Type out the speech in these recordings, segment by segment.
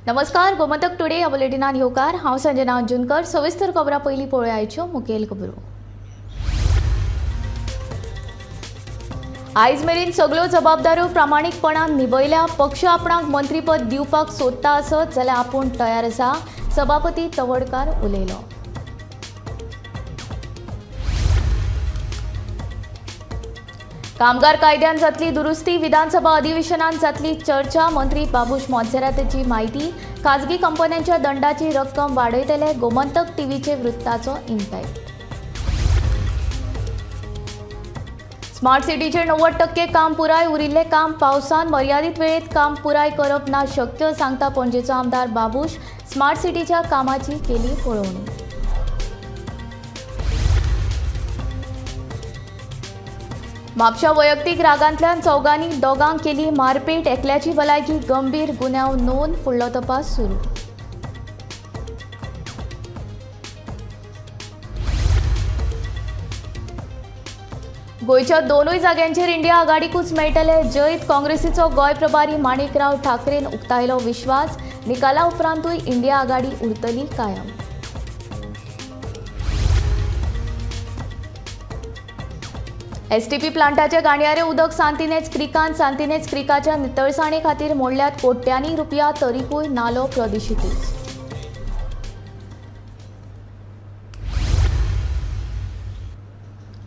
नमस्कार, गोमंतक टुडे ह्या बुलेटिनान येवकार. हांव संजना अंजुनकर. सविस्तर खबरां पयलीं पळोवया आयच्यो मुखेल खबरो. आयज मेरेन सगळ्यो जबाबदाऱ्यो प्रामाणीकपणान निभयल्या. पक्ष आपणाक मंत्रीपद दिवपाक सोदता आसत जाल्यार आपूण तयार आसा, सभापती तवडकार उलयलो. कामगार कायद्यान जातली दुरुस्ती, विधानसभा अधिवेशनात जातली चर्चा, मंत्री बाबूश मोन्सेराताची माहिती. खाजगी कंपन्यांच्या दंडाची रक्कम वाडयतले, गोमंतक टीव्हीचे वृत्ताचो इम्पॅक्ट. स्मार्ट सिटीचे 90% काम पुराय, उरिल्लें काम पावसान मर्यादीत वेळेत काम पुराय करप ना शक्य, सांगता पणजेचो आमदार बाबूश. स्मार्ट सिटीच्या कामाची केली पळोवणी. म्हापशा वैयक्तीक रागांतल्यान चौगांनी दोगांक केली मारपेट, एकल्याची भलायकी गंभीर, गुन्यांव नोंद, फुडलो तपास सुरू. गोंयच्या दोनूय जाग्यांचेर इंडिया आघाडीकूच मेळटले जैत, काँग्रेसीचो गोंय प्रभारी माणिकराव ठाकरेन उक्तायलो विश्वास. निकाला उपरांतूय इंडिया आघाडी उरतली कायम. एसटीपी प्लांटाचे गाणयारे उदक सांतिनेज क्रिकान, सांतिनेज क्रिकाच्या नितळसाणे खातीर मोडल्यात कोट्यांनी रुपया, तरीकूय नालो प्रदुशितूच.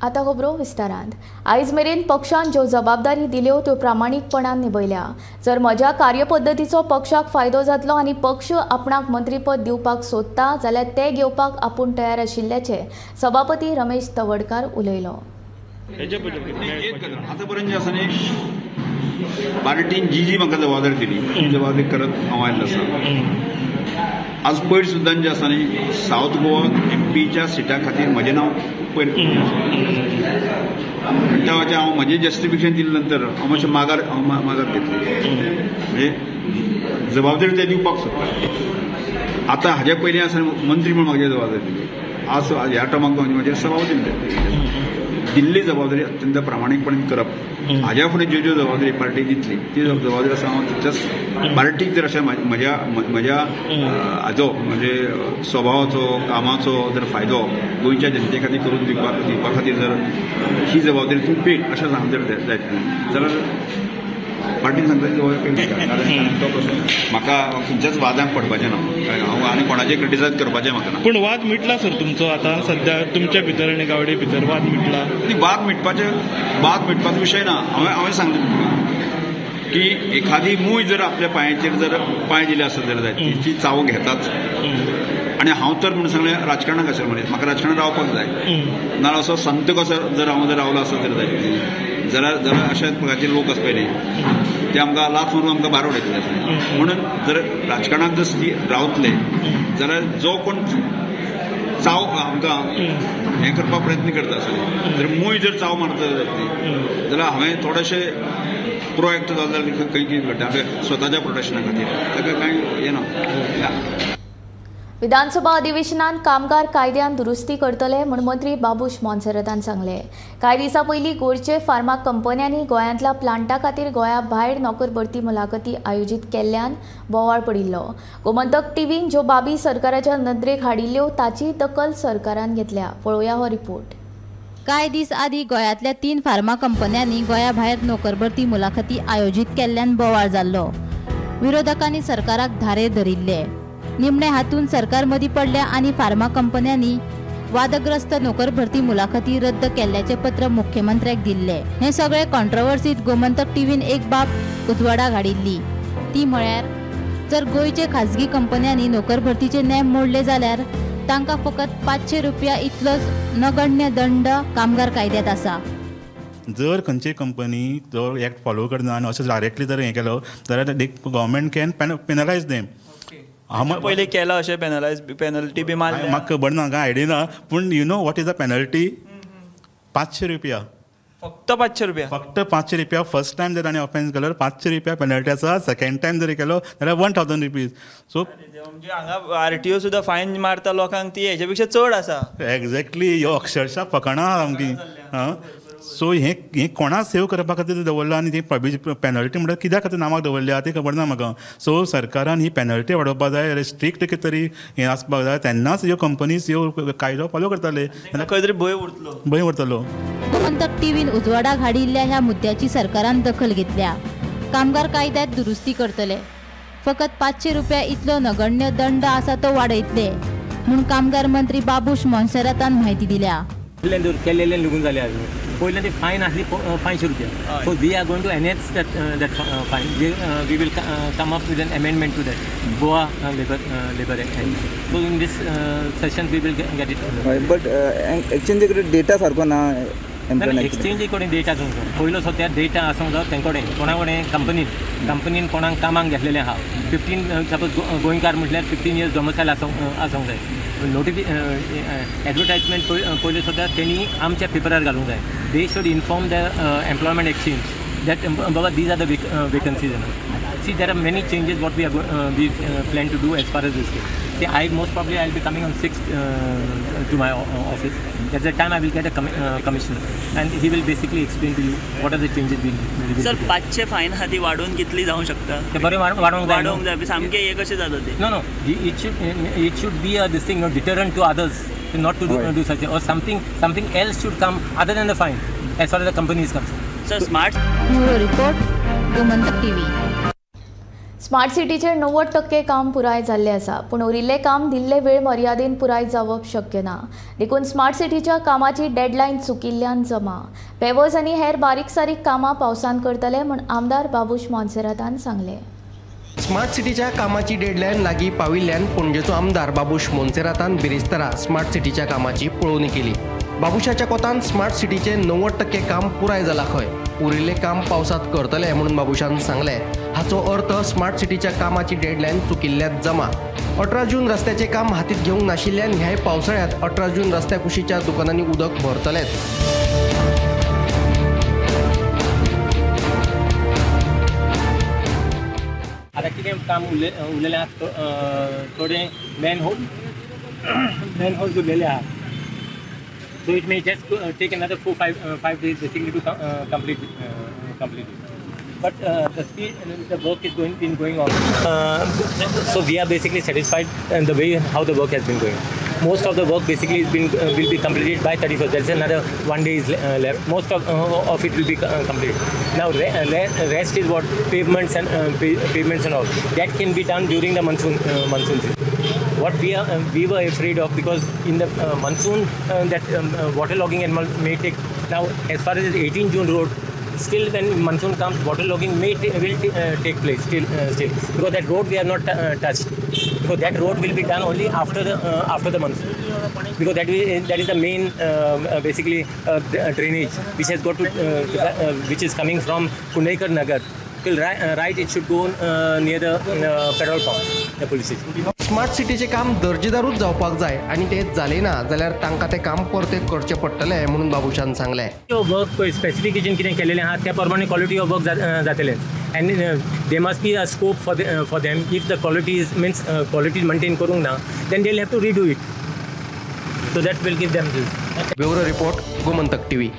आतां खबरो विस्तारांत. आयज मेरेन पक्षान ज्यो जबाबदारी दिल्यो त्यो प्रामाणीकपणान निभयल्या. जर म्हज्या कार्यपद्दतीचो पक्षाक फायदो जातलो आनी पक्ष आपणाक मंत्रीपद दिवपाक सोदता जाल्यार तें घेवपाक आपूण तयार आशिल्ल्याचें सभापती रमेश तवडकार उलयलो. आतापर्यंत जे आसा न्ही, पार्टीन जी जी म्हाका जबाबदारी दिली ती जबाबदारी करत हांव आयिल्लो आसा. आज पयर सुद्दां जे आसा न्ही, सावथ गोवा एमपीच्या सिटा खातीर म्हजें नांव खूब पयर त्या वाच्या हांव म्हजें जस्टिफिकेशन दिले नंतर हांव मातशें मागार मागार घेतली, म्हणजे जबाबदारी ते दिवपाक सोदता. आतां हाजे पयलीं आसा मंत्री म्हूण म्हाका जबाबदारी दिली, आज ह्या टर्माक म्हजेर सभापती दिल्ली जबाबदारी अत्यंत प्रामाणीकपणान करप. हाज्या फुडें ज्यो ज्यो जबाबदारी पार्टी दितली ती जबाबदारी आसा हांव तितल्याच पार्टीक जर अशें म्हज्या म्हज्या हाजो म्हणजे स्वभावाचो कामाचो जर फायदो गोंयच्या जनते खातीर करून दिवपा खातीर जर ही जबाबदारी तूं पेट अशें सांग जर जायत जाल्यार पार्टीन सांगता ती जबाबदारी पेट. कारण तो प्रश्न म्हाका खंयच्याच वादांक पडपाचें ना, हांव आनी कोणाचें क्रिटिसायज करपाचें म्हाका ना. पूण वाद मिटला सर तुमचो आतां सद्या तुमच्या भितर आनी गावडे भितर वाद मिटला? वाद मिटपाचो विशय ना. हांवें सांगलें तुमकां की एखादी मूय जर आपल्या पांयाचेर जर पांय दिले आसत जाल्यार जायत ती चाव घेताच. आनी हांव तर म्हणून सांगलें राजकारणाक आशिल्लें मनीस, म्हाका राजकारणात रावपाक जाय. नाजाल्यार असो संत कसो जर हांव जर रावलो आसत जाल्यार जायत जाल्यार जाल्यार अशा प्रकारचे लोक आसपा न्ही ते आमकां लाथ मारून आमकां भायर उडयतले. म्हणून जर राजकारणाक जर रावतले जाल्यार जो कोण चाव आमकां हें करपाक प्रयत्न करता आसले जर मूय जर चाव मारता जाल्यार जाल्यार हांवें थोडेशे प्रोएक्ट जालें जाल्यार खंय कितें घडटा हांवें स्वताच्या प्रोटेक्शना खातीर ताका कांय हें ना. विधानसभा अधिवेशनात कामगार कायद्यान दुरुस्ती करतले म्हूण मंत्री बाबूश मोन्सेरातान सांगले. कांय दिसां पयलीं गोंयचे फार्मा कंपन्यांनी गोंयांतल्या प्लांटा खातीर गोंया भायर नोकर भरती मुलाखती आयोजीत केल्ल्यान बोवाळ पडिल्लो. गोमंतक टीव्हीन ज्यो बाबी सरकाराच्या नदरेक हाडिल्ल्यो ताची दखल सरकारान घेतल्या. पळोवया हो रिपोर्ट. कांय दीस आदीं गोंयांतल्या 3 फार्मा कंपन्यांनी गोंया भायर नोकर भरती मुलाखती आयोजीत केल्ल्यान बोवाळ जाल्लो. विरोधकांनी सरकाराक धारेर धरिल्ले. निमणे हातून सरकार मदीं पडल्या आनी फार्मा कंपन्यांनी वादग्रस्त नोकर भरती मुलाखती रद्द केल्ल्याचें पत्र मुख्यमंत्र्याक दिल्लें. हें सगळें कॉन्ट्रोवर्सींत गोमंतक टीव्हीन एक बाब उजवाडाक हाडिल्ली, ती म्हळ्यार जर गोंयचे खाजगी कंपन्यांनी नोकर भरतीचे नेम मोडले जाल्यार तांकां फकत 500 रुपया इतलोच नगण्य दंड कामगार कायद्यांत आसा. जर खंयची कंपनी जो एक्ट फॉलो करना आनी अशें डायरेक्टली जर हें केलो जाल्यार गव्हर्मेंट can penalise them. पयलीं केला अशें पेनलायज पेनल्टी बी मारल्या? म्हाका खबर ना, कांय आयडिया ना, पूण you know what is the penalty? 500 रुपया. फक्त 500 रुपया? फक्त 500 रुपया. फर्स्ट टायम जर ताणें ऑफेन्स केलो 500 रुपया पेनल्टी आसा. सेकेंड टायम जर केलो जाल्यार 1000 रुपीज. सो म्हणजे हांगा आरटीओ सुद्दां फायन मारता लोकांक ती हेच्या पेक्षा चड आसा. एग्जॅक्टली, ह्यो अक्षरशा फकाणां सामकी. सो हें हें कोणाक सेव करपा खातीर दवरलां आनी ती पेनल्टी म्हणल्यार कित्या खातीर नामाक दवरल्या ती खबर ना म्हाका. सो सरकारान ही पेनल्टी वाडोवपा जाय, स्ट्रिक्ट कितें तरी हें आसपाक जाय, तेन्नाच ह्यो कंपनीज ह्यो कायदो फॉलो करताले, खंय तरी भंय उरतलो, भंय उरतलो. गोमंतक टीव्हीन उजवाडाक हाडिल्ल्या ह्या मुद्द्याची सरकारान दखल घेतल्या. कामगार कायद्यात दुरुस्ती करतले. फकत 500 रुपया इतलो नगण्य दंड आसा तो वाडयतले म्हूण कामगार मंत्री बाबूश मोन्सेरातान म्हायती दिल्या. केल्लेले निघून जाले अजून पयलीं ती फायन आसली 500 रुपया. So we are going to enhance that that fine. We will come up with an amendment to that Goa labour act. So in this session we will get it. But एक्सचेंजी कडेन data सारको ना. एक्सचेंजी कडेन data आसूंक जाय. पयलो सद्या data आसूंक जाय तें कडेन कोणा कडेन कंपनीन कोणाक कामाक घेतलेलें आहा. 15 सपोज गोंयकार म्हटल्यार 15 इयर्स डोमिसायल आसूंक जाय. एडवर्टायजमेंट पयलीं सुद्दां तेणी आमच्या पेपरार घालूंक जाय. They should inform the employment exchange that Baba these are the vacancies. See there are many changes what we are we plan to do as far as this thing. See I most probably I will be coming on 6th to my office. At that time I will get a commissioner and he will basically explain to you what are the changes we will. Sir 500 fine आहा ती वाडोवन कितली जावंक शकता? ते बरें वाडोवंक जाय. सामकें हें कशें जाता तें? No no, it should be a this thing, no deterrent to others not to do such or something else should come other than the fine as far as the company is concerned. Sir smart bureau report, Gomantak TV. Smart सिटीचेर 90% काम पुराय जाल्लें आसा, पूण उरिल्लें काम दिल्ले वेळ मर्यादेन पुराय जावप शक्य ना. देखून स्मार्ट सिटीच्या कामाची डेडलायन चुकिल्ल्यान जमा पेवर्स आनी हेर बारीक सारीक कामां पावसान करतले म्हूण आमदार बाबूश मोन्सेरातान सांगलें. स्मार्ट सिटीच्या कामाची डेडलायन लागीं पाविल्ल्यान पणजेचो आमदार बाबूश मोन्सेरातान बिरेस्तारा स्मार्ट सिटीच्या कामाची पळोवणी केली. बाबूशाच्या कोतान स्मार्ट सिटीचें 90% काम पुराय जालां खंय, उरिल्लें काम पावसांत करतले म्हणून बाबूशान सांगलें. हाचो अर्थ स्मार्ट सिटीच्या कामाची डेडलायन चुकिल्ल्यात जमा. 18 जून रस्त्याचें काम हातींत घेवंक नाशिल्ल्यान ह्याय पावसाळ्यांत 18 जून रस्त्या कुशीच्या दुकानांनी उदक भरतलेच. आतां कितें काम उरलेलें आहा, थोडे मॅन होल्स उरलेले आहा. So it may just take another 4-5 days basically to complete it. But the speed and the work is been going on. So we are basically satisfied in the way how the work has been going. Most of the work basically is been will be completed by 31st. There's another 1 day is left. Most of it will be completed. Now rest is what pavements and pavements and all that can be done during the monsoon season. What we were afraid of, because in the monsoon that waterlogging and may take. Now as far as 18 June road, still when monsoon comes, waterlogging will take place still because that road we have not touched, because that road will be done only after the monsoon, because that is the main basically drainage which has got to which is coming from Kundaikar Nagar till right it should go near the petrol pump, the police station. Smart सिटीचें काम दर्जेदारूच जावपाक जाय आनी तें जालें ना जाल्यार तांकां तें काम परतें करचें पडटलें म्हणून बाबूशान सांगलें. वर्क स्पेसिफिकेशन कितें केलेलें आहा त्या प्रमाणे क्वॉलिटी ऑफ वर्क जातलें and there must be a scope for them. If the quality is means quality maintain करूंक ना then they will have to redo it, so that will give them this. Bureau report, Gomantak TV.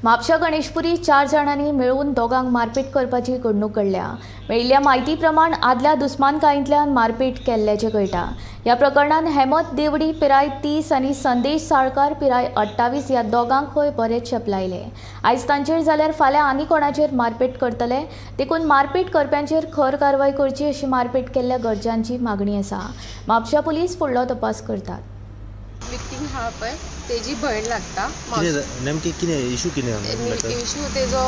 Mapusa Ganeshpuri 4 जाणांनी मेळून दोगांक मारपेट करपाची घडणूक घडल्या. मेळिल्ल्या म्हायती प्रमाण आदल्या दुस्मानकायेंतल्यान मारपेट केल्ल्याचें कळटा. ह्या प्रकरणांत हेमंत देवडी पिराय 30 आनी संदेश साळकार पिराय 28 ह्या दोगांक खंय बरेच चेपलायले. आयज तांचेर जाल्यार फाल्यां आनी कोणाचेर मारपेट करतले, देखून मारपेट करप्यांचेर खर कारवाय करची अशी मारपेट केल्ल्या गरजांची मागणी आसा. म्हापशा पुलीस फुडलो तपास करतात. विक्टीम आहा पळय तेजी भयण लागता. नेमकी कितें इशू कितें? इशू तेजो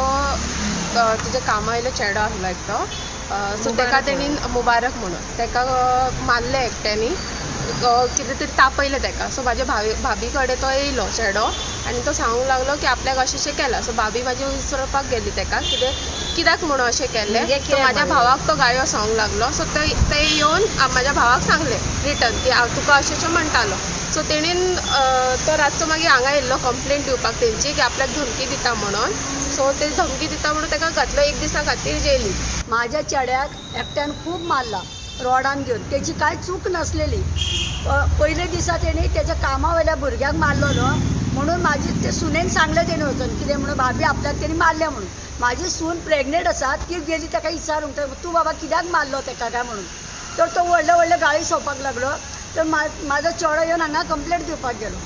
तेज्या कामा वयलो चेडो आसलो एकटो, सो तेका तेणीन मुबारक म्हणून तेका मारलें एकट्यांनी, कितें तरी तापयलें तेका. सो म्हाज्या भाभी कडेन तो येयलो चेडो आनी तो सांगूंक लागलो की आपल्याक अशें अशें केलां. सो भाभी म्हाजी विचारपाक गेली तेका कितें कित्याक म्हणून अशें केलें. सो म्हाज्या भावाक तो गायो सांगूंक लागलो. सो ते येवन म्हाज्या भावाक सांगलें रिटर्न की हांव तुका अशें अशें म्हणटालो. सो तेणेन तो रातचो मागीर हांगा येयल्लो कंप्लेन दिवपाक तेंची की आपल्याक धमकी दिता म्हणून. सो ते धमकी दिता म्हणून ताका घातलो एक दिसा खातीर जेली. माझ्या चेड्याक एकट्यान खूब मारला रोडान घेवन, तेजी कांय चूक नासलेली. पयले दिसा तेणी तेच्या कामा वयल्या भुरग्यांक मारलो न्हू, म्हणून म्हाजी ते सुनेन सांगलें तेणी वचून कितें म्हणून भाभी आपल्याक तेणी मारल्या म्हणून. म्हाजी सून प्रेग्नेंट आसा, ती गेली ताका विचारूंक तूं बाबा कित्याक मारलो ताका काय म्हणून. तर तो व्हडले व्हडले गाळी सोंवपाक लागलो. तर म्हाजो चेडो येवन हांगा कंप्लेंट दिवपाक गेलो.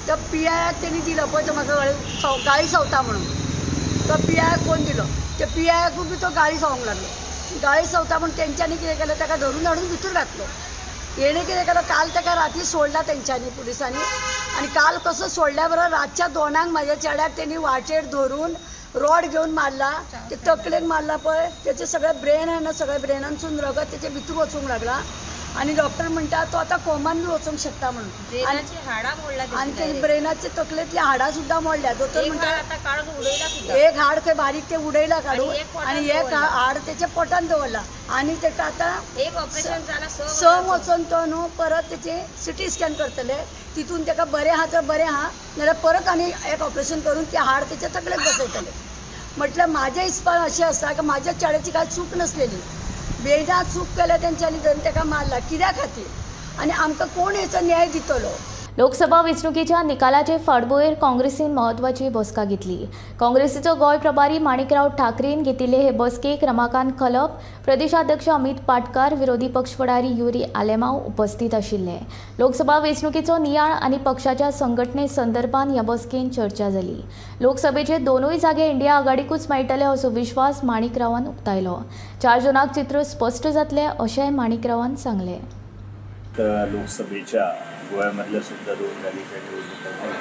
तर पी आयाक तेणी दिलो पळय तो म्हाका गाळी सोंवता म्हणून. तो पी आयाक फोन दिलो, ते पी आयाकूय बी तो गाळी सोंवंक लागलो. गाळी सोंवता म्हूण तेंच्यांनी कितें केलें, ताका धरून हाडून भितर घातलो. हेणें कितें केलें, काल ताका राती सोडला तेंच्यांनी पुलिसांनी. आनी काल कसो सोडल्या बरोबर रातच्या 2 म्हाज्या चेड्याक तेणी वाटेर धरून रॉड घेवन मारला. ते तकलेक मारला पळय, तेचें सगळें ब्रेन आहा ना, सगळें ब्रेनांतसून रगत तेचे भितर वचूंक लागला. आनी डॉक्टर म्हणटा तो आतां कोमान बी वचूंक शकता म्हणून. आनी ते ब्रेनाचे तकलेंतली हाडां सुद्दां मोडल्या. दोतोर म्हणटा एक हाड खंय बारीक तें उडयला काडून आनी एक हाड तेच्या पोटान दवरला. आनी तेका आतां 6 वचून तो न्हू परत तेचे सिटी स्कॅन करतले, तितून तेका बरें आहा तर बरें आहा, नाल्यार परत आनी एक ऑपरेशन करून ते हाड तेच्या तकलेक बसयतले. म्हटल्यार म्हाज्या हिसपान अशें आसा की म्हाज्या चेड्याची कांय चूक नासलेली, बेजा चूक केल्या तेंच्यांनी धरून तेका मारला कित्या खातीर, आनी आमकां कोण हेचो न्याय दितलो. लोकसभा वेंचणुकेच्या निकालाचे फाटभुंयेर काँग्रेसीन म्हत्वाची बसका घेतली. काँग्रेसीचो गोंय प्रभारी माणिकराव ठाकरेन घेतिल्ले हे बसकेक रमाकांत खलप, प्रदेशाध्यक्ष अमित पाटकार, विरोधी पक्ष फुडारी युरी आलेमाव उपस्थित आशिल्ले. लोकसभा वेंचणुकेचो नियाळ आनी पक्षाच्या संघटने संदर्भात ह्या बसकेन चर्चा जाली. लोकसभेचे दोनूय जागे इंडिया आघाडीकूच मेळटले असो विश्वास माणिकरावान उक्तायलो. 4 जूनाक चित्र स्पश्ट जातलें अशेंय माणिकरावान सांगलें. लोकसभेच्या गोव्यामधल्या सुद्धा 2 जागेच्या निवडणुका झाल्या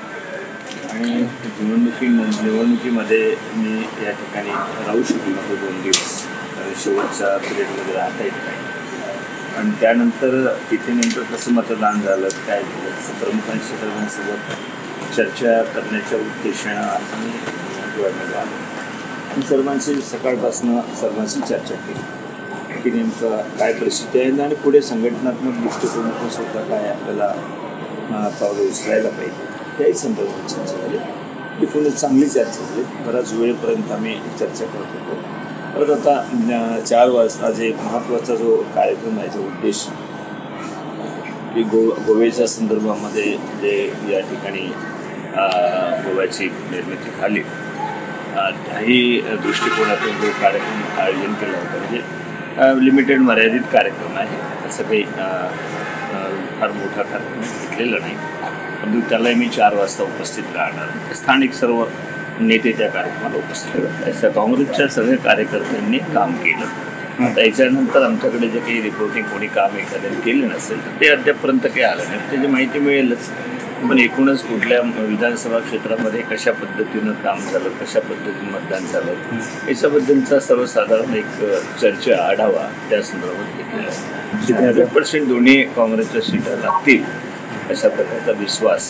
आणि निवडणुकीमध्ये मी या ठिकाणी राहू शकलो नव्हतो 2 दिवस, कारण शेवटच्या पिरियडमध्ये राहता येत नाही. आणि त्यानंतर तिथे नेमकं कसं मतदान झालं, काय झालं, तसं प्रमुखांशी सर्वांसोबत चर्चा करण्याच्या उद्देशानं आज मी गोव्यामध्ये आलो आणि सर्वांशी सकाळपासून सर्वांशी चर्चा केली की नेमकं काय परिस्थिती आहे आणि पुढे संघटनात्मक दृष्टिकोनातून सुद्धा काय आपल्याला पावलं उचलायला पाहिजे त्याही संदर्भात चर्चा झाली. एकूणच चांगली चर्चा झाली. बराच वेळपर्यंत आम्ही चर्चा करत होतो. परत आता 4 वाजता जे महत्त्वाचा जो कार्यक्रम आहे, जो उद्देश की गोव्याच्या संदर्भामध्ये जे या ठिकाणी गोव्याची निर्मिती झाली त्याही दृष्टिकोनातून जो कार्यक्रम आयोजन केला होता, म्हणजे लिमिटेड मर्यादित कार्यक्रम आहे, असं काही फार मोठा कार्यक्रम घेतलेला नाही, परंतु त्यालाही मी 4 वाजता उपस्थित राहणार. स्थानिक सर्व नेते त्या कार्यक्रमाला उपस्थित राहणार. काँग्रेसच्या सगळ्या कार्यकर्त्यांनी काम केलं. आता याच्यानंतर आमच्याकडे जे काही रिपोर्टिंग कोणी काम एखाद्याने केलं नसेल तर ते अद्यापपर्यंत काही आलं नाही, त्याची माहिती मिळेलच. पण एकूणच कुठल्या विधानसभा क्षेत्रामध्ये कशा पद्धतीनं काम झालं, कशा पद्धतीनं मतदान झालं याच्याबद्दलचा सर्वसाधारण एक चर्चा आढावा त्या संदर्भात घेतलेला आहे. 100% दोन्ही काँग्रेसच्या सीटा लागतील अशा प्रकारचा विश्वास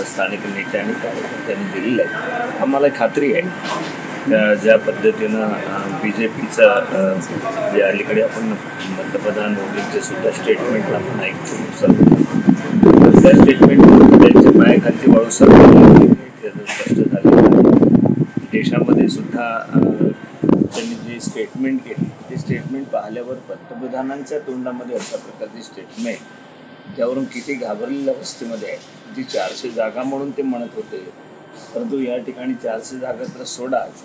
स्थानिक नेत्यांनी कार्यकर्त्यांनी दिलेला आहे. आम्हाला खात्री आहे ज्या पद्धतीनं बी जे पीचा जे अलीकडे आपण पंतप्रधान मोदींचे सुद्धा स्टेटमेंट आपण ऐकतो, तर त्या स्टेटमेंट त्यांच्या पायाखालची वाळू सरकली स्पष्ट झालेलं आहे. देशामध्ये सुद्धा त्यांनी जे स्टेटमेंट केली ते स्टेटमेंट पाहिल्यावर पंतप्रधानांच्या तोंडामध्ये अशा प्रकारची स्टेटमेंट त्यावरून किती घाबरलेल्या अवस्थेमध्ये आहे. जी 400 जागा म्हणून ते म्हणत होते, परंतु या ठिकाणी 400 जागा तर सोडाच,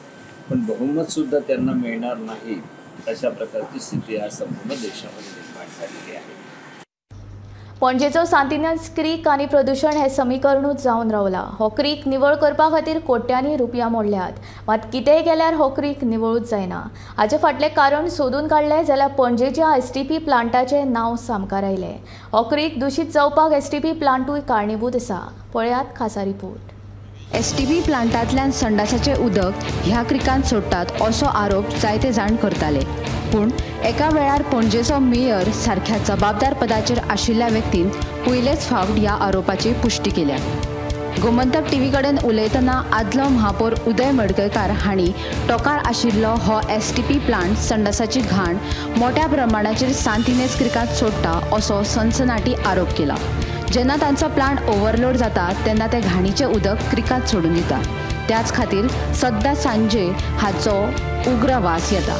पण बहुमतसुद्धा त्यांना मिळणार नाही अशा प्रकारची स्थिती आज संपूर्ण देशामध्ये निर्माण झालेली आहे. पणजेचो सांतिनेज क्रीक आनी प्रदूशण हे समीकरणूच जावन रावला. हो क्रीक निवळ करपा खातीर कोट्यांनी रुपया मोडल्यात, मात कितेंय केल्यार हो क्रीक निवळूच जायना. हाचे फाटलें कारण सोदून काडलें जाल्यार पणजेच्या एसटीपी प्लांटाचें नांव सामकार आयलें. हो क्रीक दुशीत जावपाक एसटीपी प्लांटूय कारणीभूत आसा. पळयात खासा रिपोर्ट. एसटीपी प्लांटांतल्यान संडासाचें उदक ह्या क्रिकांत सोडटात असो आरोप जायते जाण करताले. पूण एका वेळार पणजेचो मेयर सारख्या जबाबदार पदाचेर आशिल्ल्या व्यक्तीन पयलेच फावट ह्या आरोपाची पुश्टी केल्या. गोमंतक टीव्ही कडेन उलयतना आदलो महापौर उदय मडकयकार हांणी टोकार आशिल्लो हो एसटीपी प्लांट संडासाची घाण मोठ्या प्रमाणाचेर सांतिनेज क्रिकांत सोडटा असो सनसनाटी आरोप केला. जेन्ना तांचो प्लांट ओव्हरलोड जाता तेन्ना ते घाणीचें उदक क्रिकांत सोडून दिता. त्याच खातीर सद्दां सांजे हाचो उग्र वास येता.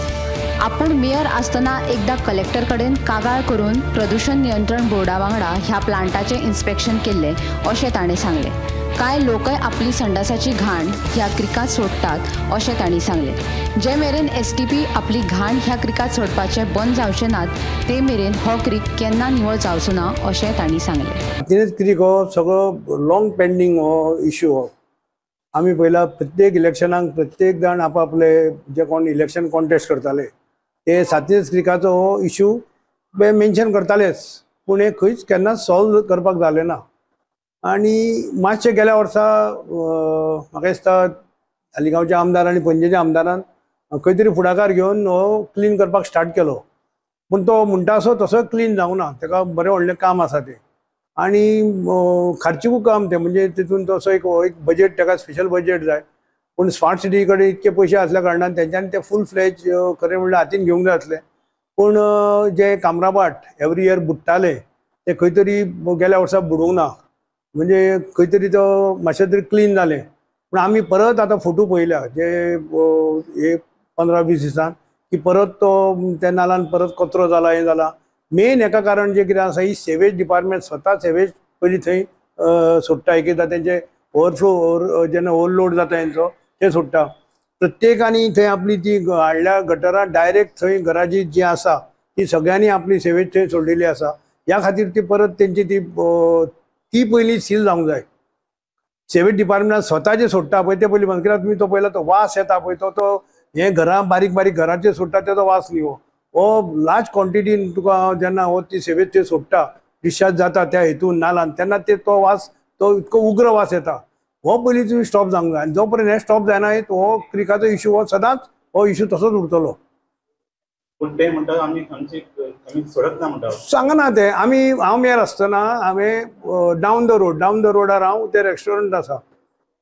आपूण मेयर आसतना एकदां कलेक्टर कडेन कागाळ करून प्रदूशण नियंत्रण बोर्डा वांगडा ह्या प्लांटाचें इन्स्पेक्शन केल्लें अशें ताणें सांगलें. कांय लोकय आपली संडासाची घाण ह्या क्रिकांत सोडटात अशें तांणी सांगलें. जे मेरेन एसटीपी आपली घाण ह्या क्रिकांत सोडपाचें बंद जावचें नात ते मेरेन हो क्रीक केन्ना निवळ जावचो ना अशें तांणी सांगलें. सातिनेज क्रीक हो सगळो लॉंग पेंडींग हो इश्यू हो. आमी पयला प्रत्येक इलेक्शनाक प्रत्येक जाण आपआपले जे कोण इलेक्शन कॉन्टेस्ट करताले ते सातिनेज क्रिकाचो हो इश्यू मेन्शन करतालेच, पूण हे खंयच केन्नाच सॉल्व करपाक जालें ना. आनी मातशें गेल्या वर्सा म्हाका दिसता तालिगांवच्या आमदार आनी पणजेच्या आमदारान खंय तरी फुडाकार घेवन हो क्लीन करपाक स्टार्ट केलो, पूण तो म्हणटा असो तसो क्लीन जावंक ना. ताका बरें व्हडलें काम आसा तें आनी खर्चिकूय काम तें, म्हणजे तितून तसो एक बजेट ताका स्पेशल बजेट जाय. पूण स्मार्ट सिटी कडेन इतके पयशे आसल्या कारणान तेंच्यांनी ते फूल फ्लॅज खरें म्हणल्यार हातीन घेवंक जाय आसलें. पूण जे कामराबाट एवरी इयर बुडटाले ते खंय तरी गेल्या वर्सा बुडूंक ना, म्हणजे खंय तरी तो मातशें तरी क्लीन जालें. पूण आमी परत आतां फोटो पळयल्या जे हे 15-20 दिसान की परत तो त्या नालान परत कचरो जाला, हें जाला. मेन हेका कारण जें कितें आसा, ही सेवेज डिपार्टमेंट स्वता सेवेज पयलीं थंय सोडटा. एक एकदां तेंचे ओवरफ्लो जेन्ना ओवरलोड जाता तेंचो ते सोडटा. प्रत्येकानी थंय आपली ती हाडल्या गटरां डायरेक्ट थंय घराची जी आसा ती सगळ्यांनी आपली सेवेज थंय सोडलेली आसा. ह्या खातीर ती परत तेंची ती ती पयलीं सील जावंक जाय. सेवेज डिपार्टमेंटान स्वता जे सोडटा पळय ते पयलीं बंद, कित्याक तुमी तो पळयला तो वास येता पळय तो हे घरां बारीक बारीक घराचेर सोडटा तेजो वास न्ही हो हो लार्ज क्वॉन्टिटीन तुका जेन्ना हो ती सेवेज थंय सोडटा डिस्चार्ज जाता त्या हेतून नालान तेन्ना ते तो वास तो इतको उग्र वास येता. हो पयलीं तुमी स्टॉप जावंक जाय आनी जो पर्यंत हें स्टॉप जायना हो क्रिकाचो इश्यू हो सदांच हो इश्यू तसोच उरतलो. पूण ते म्हणटा आमी आमची आमी सोडत ना म्हणटा सांगना ते. आमी हांव मेयर आसतना हांवें डावन the रोडार हांव ते रेस्टॉरंट आसा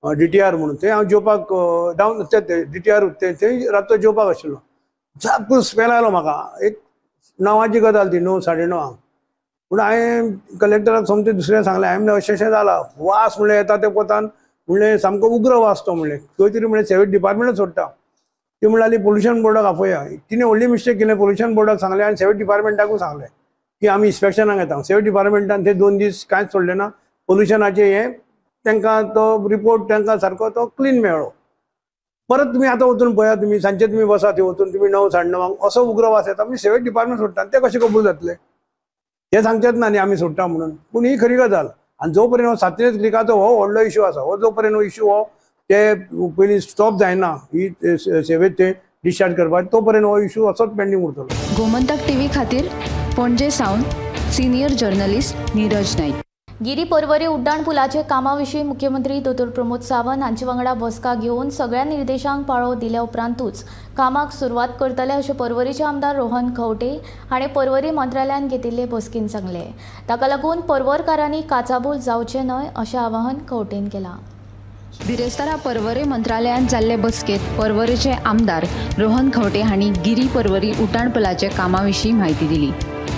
DTR म्हणून थंय हांव जेवपाक डावन ते DTR थंय रातचो जेवपाक आशिल्लो. सामको स्मेल आयलो म्हाका. एक 9ची गजाल ती, 9 साडे 9. पूण हांवें कलेक्टराक सोमतें दुसऱ्यान सांगलें, हांवें म्हणलें अशें अशें जालां, वास म्हणलें येता ते पोतान, म्हणलें सामको उग्र वास तो, म्हणलें खंय तरी म्हणलें सेवेज डिपार्टमेंटच सोडटा. ती म्हणली पोल्युशन बोर्डाक आपोवया. तिणें व्हडली मिस्टेक केली, पोल्युशन बोर्डाक सांगलें आनी सेवेज डिपार्टमेंटाकूय सांगलें की आमी इन्स्पेक्शनाक येता. सेवेज डिपार्टमेंटान ते 2 दीस कांयच सोडलें ना. पोल्युशनाचें हें तांकां तो रिपोर्ट तांकां सारको तो क्लीन मेळ्ळो. परत तुमी आतां वचून पळया, तुमी सांजचे तुमी बसा थंय वचून तुमी 9 साडे 9 असो उग्र वास येता. म्हणजे सेवेज डिपार्टमेंट सोडटा ते कशें कबूल जातले हें सांगचेंच ना न्ही आमी सोडटा म्हणून. पूण ही खरी गजाल. आनी जो पर्यंत हो सातिनेज क्रिकाचो हो व्हडलो इश्यू आसा, हो जो पर्यंत हो इश्यू हो ते पयलीं स्टॉप जायना ही सेवेज ते डिस्चार्ज करपाक तो पर्यंत हो इश्यू असोच पेंडींग उरतलो. गोमंतक टीव्ही खातीर पणजे सावन सिनियर जर्नलिस्ट नीरज नाईक. गिरी पर्वरी उड्डाण पुलाचे कामा विशीं मुख्यमंत्री दोतोर प्रमोद सावंत हांचे वांगडा बसका घेवन सगळ्या निर्देशांक पाळो दिल्या उपरांतूच कामाक सुरवात करतले अशें पर्वरीचे आमदार रोहन खंवटे हाणें पर्वरी मंत्रालयान घेतिल्ले बसकेन सांगलें. ताका लागून पर्वरकारांनी काचाबूल जावचें न्हय अशें आवाहन खंवटेन केलां. बिरेस्तारा पर्वरे मंत्रालयांत जाल्ले बसकेंत पर्वरेचे आमदार रोहन खंवटे हांणी गिरी पर्वरी उड्डाण पुलाच्या कामा विशीं म्हायती दिली.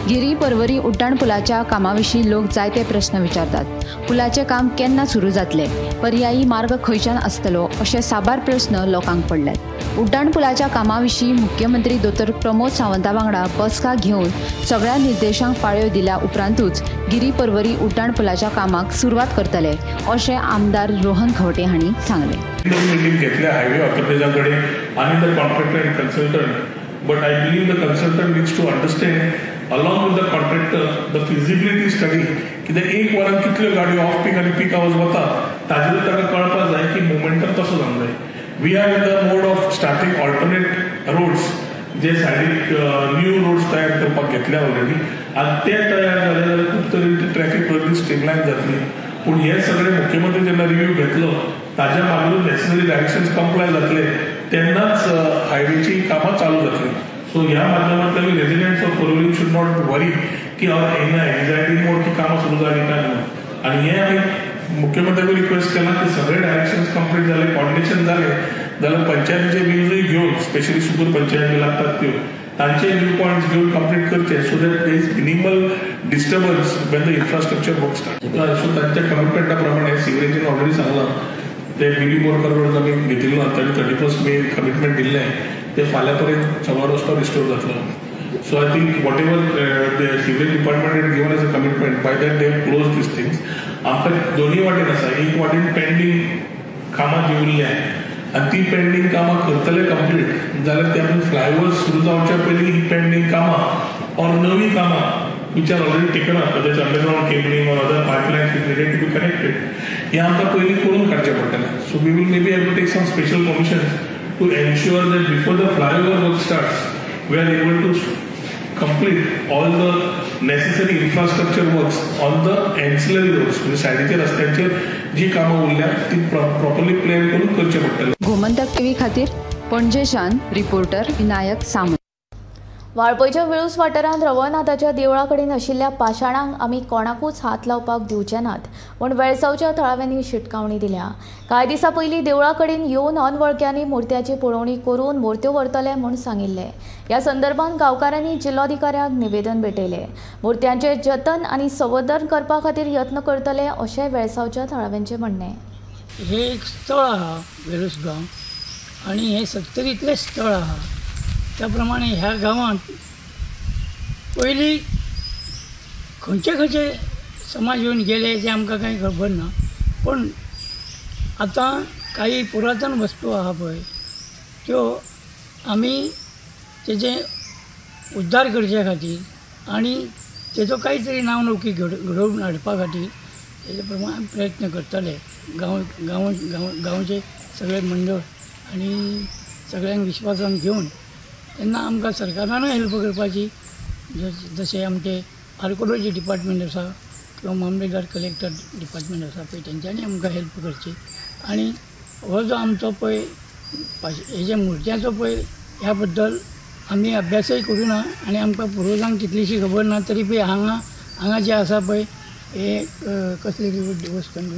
गिरी पर्वरी उड्डाण पुलाच्या कामा विशीं लोक जायते प्रस्न विचारतात. पुलाचें काम केन्ना सुरू जातलें, पर्यायी मार्ग खंयच्यान आसतलो अशे साबार प्रस्न लोकांक पडल्यात. उड्डाण पुलाच्या कामा विशीं मुख्यमंत्री दोतोर प्रमोद सावंता वांगडा बसका घेवन सगळ्या निर्देशांक पाळयो दिल्या उपरांतूच गिरी पर्वरी उड्डाण पुलाच्या कामाक सुरवात करतले अशें आमदार रोहन खंवटे हांणी सांगलें. मिटींग घेतल्या हायवे ऑथॉरिटीजा कडेन आनी the contractor and consultant, but I believe the consultant needs to understand along with the contractor the feasibility study कित्याक एक वरान कितल्यो गाडयो ऑफ पीक आनी पीक आवर्स वता ताजेर ताका कळपाक जाय की मोमेंटम तसो जावंक जाय. We are in the mode of starting alternate roads जे सायडीक न्यू रोड्स तयार करपाक घेतल्या ऑलरेडी आनी ते तयार जाले जाल्यार खूब तरेन ती ट्रॅफीक गर्दी स्ट्रीमलायन जातली. पूण हे सगळे मुख्यमंत्री जेन्ना रिव्यू घेतलो ताज्या मागून नेसेसरी डायरेक्शन्स कंप्लाय जातले तेन्नाच हायवेची कामां चालू जातली. सो ह्या माध्यमांतल्यान residents of Porvorim should not worry की हांव एन्जायटी मोड की कामां सुरू जालीं काय म्हणून. आनी हें आमी मुख्यमंत्र्याकूय रिक्वेस्ट केलां की सगळे डायरेक्शन्स कंप्लीट जाले, कॉर्डिनेशन जालें जाल्यार पंचायतीचे व्यूजूय घेवन स्पेशली सुकूर पंचायती लागतात त्यो तांचे व्यू पॉयंट्स घेवन कंप्लीट करचे so that there is minimal disturbance when the infrastructure work start. So तांच्या कमिटमेंटा प्रमाणे सिवरेजीन ऑलरेडी सांगलां ते मिली बोरकर रोड आमी घेतिल्लो तांणी 31 मे कमिटमेंट दिल्लें ते फाल्यां पर्यंत सगळो रस्तो रिस्टोर जातलो. So I think whatever the sewerage department had given as a commitment by that they have close these things. आमकां दोनूय वाटेन आसा. एक वाटेन पेंडींग कामां जी उरल्या आनी ती पेंडींग कामां करतले कंप्लीट जाल्यार ते आमी फ्लायओवर सुरू जावच्या पयलीं ही पेंडींग कामां ऑर नवीं कामां which are already taken up, whether it's underground cabling or other pipelines which needed to be connected, हे आमकां पयलीं करून काडचें पडटलें. So we will maybe have to take some special permissions to ensure that before the flyover work starts, we are able to complete all the necessary infrastructure works on the ancillary roads. म्हणजे सायडीच्या रस्त्यांचेर जी कामां उरल्या ती properly plan करून करचें पडटलें. Gomantak TV खातीर पणजेच्यान रिपोर्टर विनायक सामंत. वाळपयच्या वेळूस वाठारांत रवळनाथाच्या देवळा कडेन आशिल्ल्या पाशाणांक आमी कोणाकूच हात लावपाक दिवचे नात म्हूण वेळसावच्या थळाव्यांनी शिटकावणी दिल्या. कांय दिसां पयलीं देवळा कडेन येवन अनवळख्यांनी मुर्त्याची पळोवणी करून मुर्त्यो व्हरतले म्हूण सांगिल्लें. ह्या संदर्भात गांवकारांनी जिल्लोधिकाऱ्याक निवेदन भेटयलें. मुर्त्यांचें जतन आनी संवर्धन करपा खातीर यत्न करतले अशें वेळसावच्या थळाव्यांचें म्हणणें. हें एक स्थळ आहा वेळूस गांव आनी हें सत्तरींतलें स्थळ आहा. त्या प्रमाणे ह्या गांवांत पयलीं खंयचे खंयचे समाज येवन गेले तें आमकां कांय खबर ना, पूण आतां काही पुरातन वस्तू आहा पळय त्यो आमी तेजें उद्धार करचे खातीर आनी तेजो कांय तरी नांव नोकरी घडोवन हाडपा खातीर तेजे प्रमाण आमी प्रयत्न करतले. गांव गांव गांव गांवचे सगळे मंडळ आनी सगळ्यांक विश्वासान घेवन तेन्ना आमकां सरकारानूय हेल्प करपाची, जशें आमचे आर्कोलॉजी डिपार्टमेंट आसा किंवा मामलेदार कलेक्टर डिपार्टमेंट आसा पळय तेंच्यांनी आमकां हेल्प करची. आनी हो जो आमचो पळय हेजे मुर्त्याचो पळय ह्या बद्दल आमी अभ्यासय करूं ना आनी आमकां पुर्वजांक तितलीशी खबर ना, तरी पळय हांगा हांगा जे आसा पळय हे कसले देवस्थान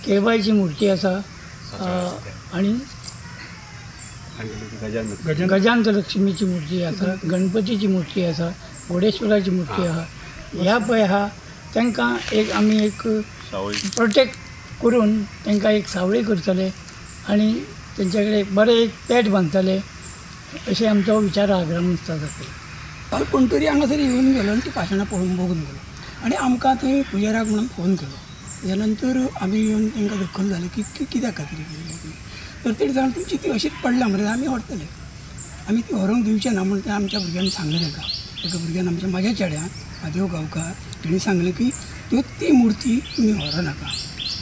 केळबायची मुर्ती आसा आनी गजांत लक्ष्मीची मूर्ती आसा, गणपतीची मूर्ती आसा, घोडेश्वराची मूर्ती आसा. ह्या पळय आहा तांकां एक आमी एक प्रोटेक्ट करून तांकां एक सावळी करतले आनी तेंचे कडेन बरें एक पेट बांदतले अशें आमचो विचार आहा ग्रामस्थाचो. काल कोण तरी हांगासर येवन गेलो आनी ती पाशाणां पळोवन बघून गेलो आनी आमकां थंय पुजाऱ्याक म्हणून फोन केलो. तेज्या नंतर आमी येवन तांकां दखल जाली की कित्याक खातीर केल्ली तर तेणी सांगलें तुमची ती अशीच पडल्या मरे, आमी व्हरतले, आमी ती व्हरूंक दिवचे ना म्हूण तें आमच्या भुरग्यांनी सांगलें. ताका एका भुरग्यान आमच्या म्हाज्या चेड्यान म्हादेव गांवकार तेणी सांगलें की त्यो ती मुर्ती तुमी व्हरूं नाका,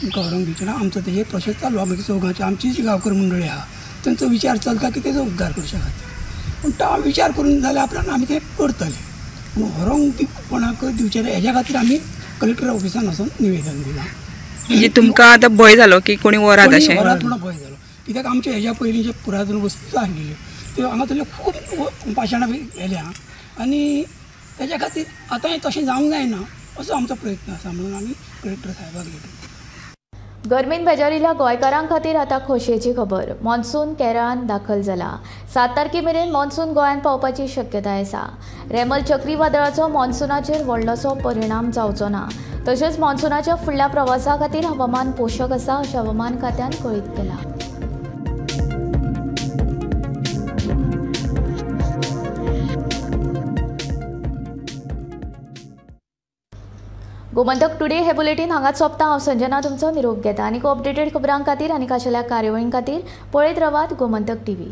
तुमकां व्हरूंक दिवचे ना. आमचो तेजेर प्रोसेस चालू आहा. मागीर चौगांची आमची जी गांवकर मंडळी आहा तेंचो विचार चलता की तेजो उद्धार करच्या खातीर, पूण तो विचार करून जाल्यार उपरांत आमी तें करतले, पूण व्हरूंक कोणाक दिवचें ना हेज्या खातीर आमी कलेक्टर ऑफिसान वचून निवेदन दिलां. म्हणजे तुमकां आतां भंय जालो की कोणी व्हरात अशें? व्हरात म्हणून भंय जालो कित्याक आमच्या हेज्या पयलीं जे पुरातन वस्तू आसलेल्यो त्यो हांगासरल्यो खूब पाशाणां गेल्या आनी तेज्या खातीर आतांय तशें जावंक जायना असो आमचो प्रयत्न आसा म्हणून आमी कलेक्टर साहेबाक लेटर. गर्मीन बेजारिल्ल्या गोंयकारां खातीर आतां खोशयेची खबर. मॉन्सून केरळांत दाखल जाला. 7 तारखे मेरेन मॉन्सून गोंयांत पावपाची शक्यताय आसा. रेमल चक्रीवादळाचो मॉन्सूनाचेर व्हडलोसो परिणाम जावचो ना. तशेंच मॉन्सूनाच्या फुडल्या प्रवासा खातीर हवामान पोशक आसा अशें हवामान खात्यान कळीत केलां. गोमंतक टुडे हे बुलेटीन हांगाच सोंपता. हांव संजना तुमचो निरोप घेता. आनीक अपडेटेड खबरां खातीर आनी खाशेल्या कार्यावळीं खातीर पळयत रावात गोमंतक टीव्ही.